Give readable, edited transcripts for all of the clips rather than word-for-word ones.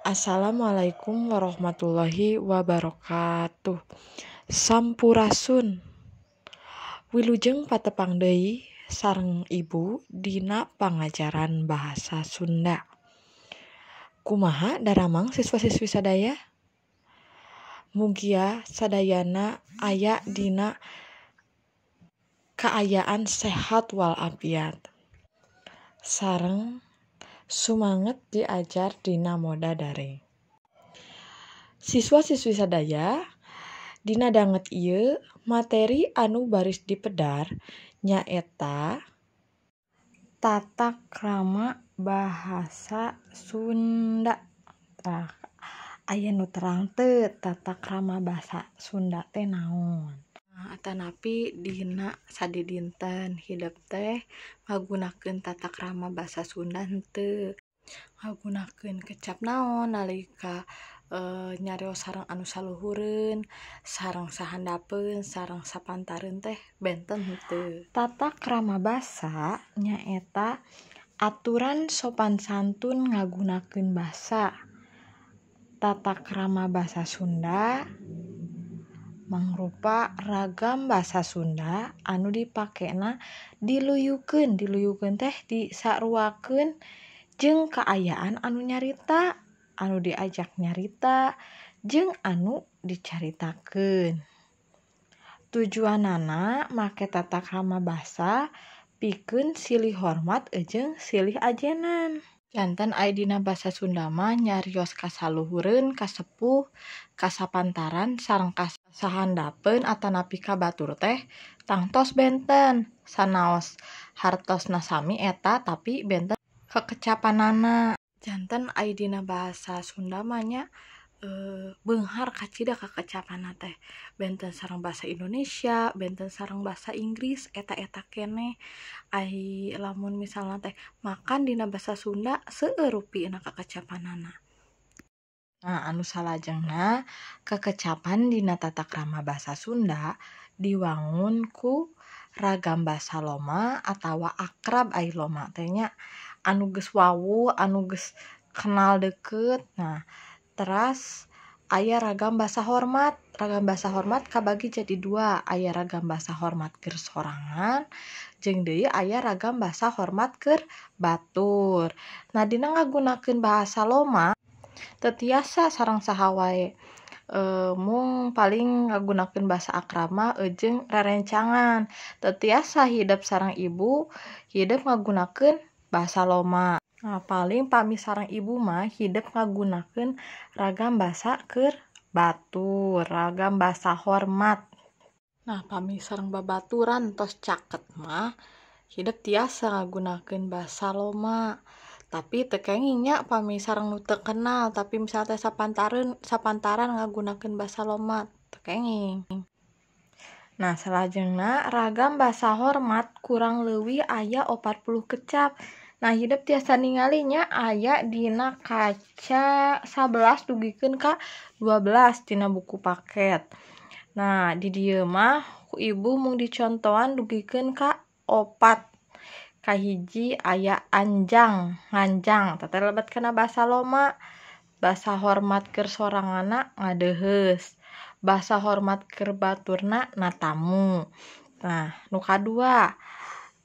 Assalamualaikum warahmatullahi wabarakatuh. Sampurasun. Wilujeng patepang deui sareng Ibu dina pangajaran bahasa Sunda. Kumaha daramang siswa-siswi sadaya? Mugia sadayana aya dina kaayaan sehat walafiat. Sareng sumanget diajar dina moda daring. Siswa-siswi sadaya, dina danget ieu materi anu baris dipedar nyaeta tata krama bahasa Sunda. Tah, aya nu terang teu tata krama bahasa Sunda teh naon? Atanapi dina sadidinten hidep teh ngagunakeun tata krama bahasa Sunda henteu? Ngagunakeun kecap naon nalika nyarios sareng anu saluhureun, sareng sahandapeun, sareng sapantareun teh benten henteu? Tata krama basa nyaeta aturan sopan santun ngagunakeun basa. Tata krama basa Sunda mangrupa ragam basa Sunda anu dipakena diluyukeun, diluyukeun teh disaruakeun jeung kaayaan anu nyarita, anu diajak nyarita, jeung anu dicaritakeun. Tujuanana make tata krama basa pikeun silih hormat jeung silih ajenan. Janten aya dina basa Sunda mah nyarios ka saluhureun, ka sepuh, ka sapantaran, sareng ka sahandapeun atanapi ka batur teh tangtos benten. Sanaos hartosna sami eta tapi benten kekecapanana. Janten aya dina bahasa Sunda mah nya beunghar kacida kakecapanna teh. Benten sareng bahasa Indonesia, benten sareng bahasa Inggris, eta-eta keneh. Ai lamun misalna teh makan dina bahasa Sunda seueur rupina kakecapanana. Nah, anu salajengna kekecapan dina tata krama bahasa Sunda diwangun ku ragam basa loma atawa akrab ai loma teh nya anu geus wawuh, anu geus kenal deukeut. Nah, teras aya ragam basa hormat. Ragam basa hormat kabagi jadi dua, aya ragam basa hormat keur sorangan jeung deui aya ragam basa hormat keur batur. Nah, dina ngagunakeun bahasa loma teu tiasa sareng saha wae. Mung paling ngagunakeun bahasa akrab mah jeung rerencangan. Teu tiasa hidep sareng ibu, hidep ngagunakeun bahasa loma. Nah, paling pami sareng ibu mah hidep ngagunakeun ragam basa keur batur, ragam basa hormat. Nah, pami sareng babaturan tos caket mah hidep tiasa ngagunakeun basa loma. Tapi teu kenging nya pami sareng nu teu kenal, tapi misalnya teh sapantaran ngagunakeun basa loma teu kenging. Nah, salajengna ragam basa hormat kurang leuwih aya 40 kecap. Nah, hidep tiasa ningali nya aya dina kaca 11 dugikeun ka 12 dina buku paket. Nah, di dieu mah ku ibu mung dicontohan dugikeun ka 4. Kahiji aya anjang, nganjang, tah teh lebet kana basa loma. Basa hormat keur soranganna ngadeuheus. Basa hormat keur baturna natamu. Nah, nu kadua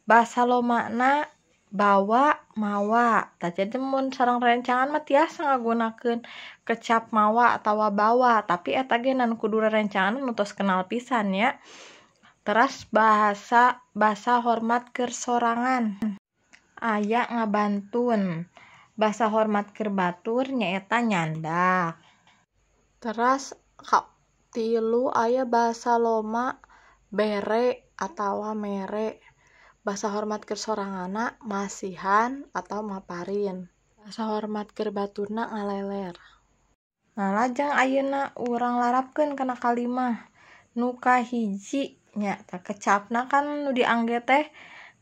basa lomana bawa mawa. Tah jadi mun sareng rerencangan mah tiasa ngagunakeun kecap mawa atawa bawa, tapi eta ge nu kudu rerencangan nu tos kenal pisan ya. Teras bahasa hormat keur sorangan aya ngabantun. Basa hormat keur batur nyaeta nyandak. Teras katilu aya basa loma bere atawa mere. Basa hormat keur soranganna masihan atau maparin. Basa hormat keur baturna ngaleler. Nah, lajeng ayeuna urang larapkeun kana kalimah. Nu kahiji nya tah kecapna kan nu diangge teh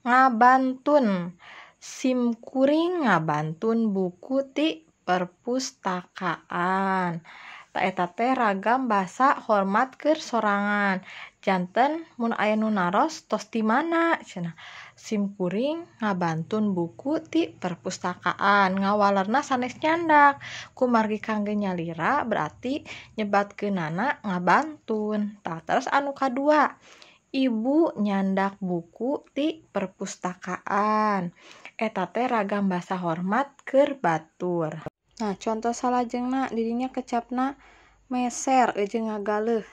ngabantun. Sim kuring ngabantun buku ti perpustakaan. Tah eta teh ragam basa hormat keur sorangan. Janten mun aya nu naros tos ti mana cenah. Sim kuring ngabantun buku ti perpustakaan ngawalerna sanes nyandak kumargi kangge nyalira berarti nyebatkeunana ngabantun. Tah terus anu kadua ibu nyandak buku ti perpustakaan eta teh ragam basa hormat keur batur. Nah contoh salajengna didinya kecapna meser jeung ngagaleuh.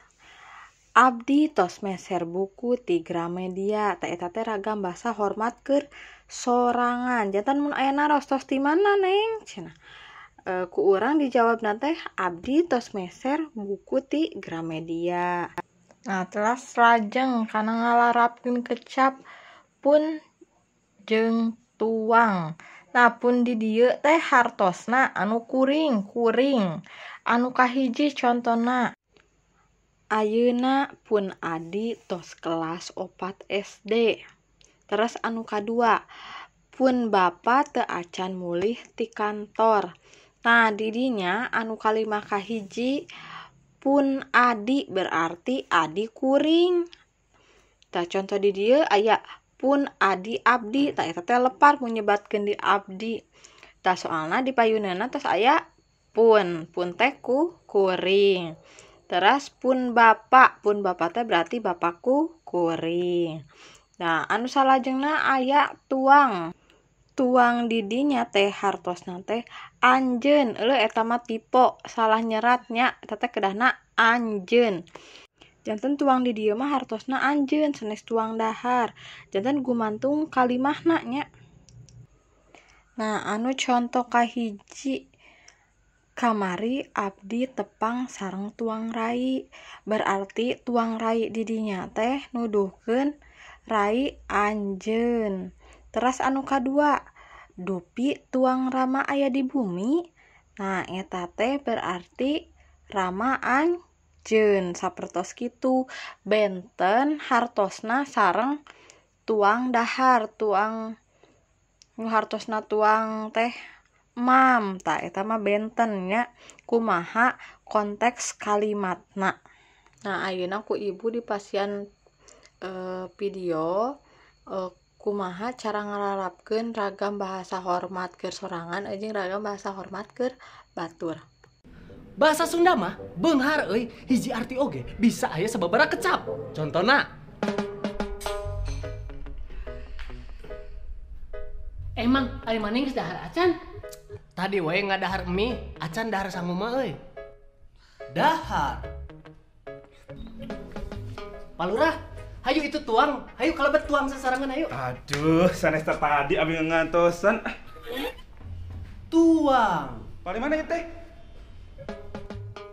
Abdi tos meser buku ti Gramedia tah eta teh ragam basa hormat keur sorangan. Janten mun aya naros tos ti mana neng cenah. Ku urang dijawabna teh abdi tos meser buku ti Gramedia. Nah telas lajeng kana ngalarapkeun kecap pun jeung tuang. Nah pun di dieu teh hartosna anu kuring kuring. Anu kahiji contona ayeuna pun adi tos kelas 4 SD. Terus anu kadua pun bapa teu acan mulih ti kantor. Nah didinya anu kalima kahiji pun adi berarti adi kuring. Tah contoh di dieu aya pun adi abdi tah eta teh lepar mun nyebatkeun di abdi. Tah soalna di payuneunna tos aya pun, pun teh ku kuring. Teras pun bapak teh berarti bapakku kuring. Nah, anu salajengna aya tuang. Tuang didinya teh hartosna teh anjeun. Eueuh eta mah tipe salah nyeratnya eta teh kedahna anjeun. Janten tuang di dieu mah hartosna anjeun sanes tuang dahar. Janten gumantung kalimahna nya. Nah, anu conto kahiji kamari abdi tepang sareng tuang rai. Berarti tuang rai didinya teh nuduhkeun rai anjeun. Teras anu kadua, dupi tuang rama aya di bumi. Nah, eta teh berarti rama anjeun. Sapertos kitu benten hartosna sareng tuang dahar, tuang nu hartosna tuang teh mam. Tah eta mah benten nya kumaha konteks kalimatna. Nah, ayeuna ku ibu dipasian video kumaha cara ngalarapkeun ragam bahasa hormat keur sorangan jeung ragam bahasa hormat keur batur. Bahasa Sunda mah beunghar euy, hiji arti oge bisa aya sababaraha kecap. Contona emang ari maneh geus dahar acan? Tadi wae ngadahar mie, acan dahar sangu mah euy. Dahar. Palurah, hayu itu tuang, hayu kalebet tuang sasarangan hayu. Aduh, sanes teh tadi abi ngantosan. Tuang. Paling mana ieu teh?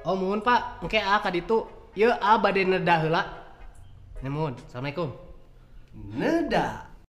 Oh, muhun Pak, engke a ka ditu. Ieu a bade neda heula. Nuhun, Assalamualaikum. Neda.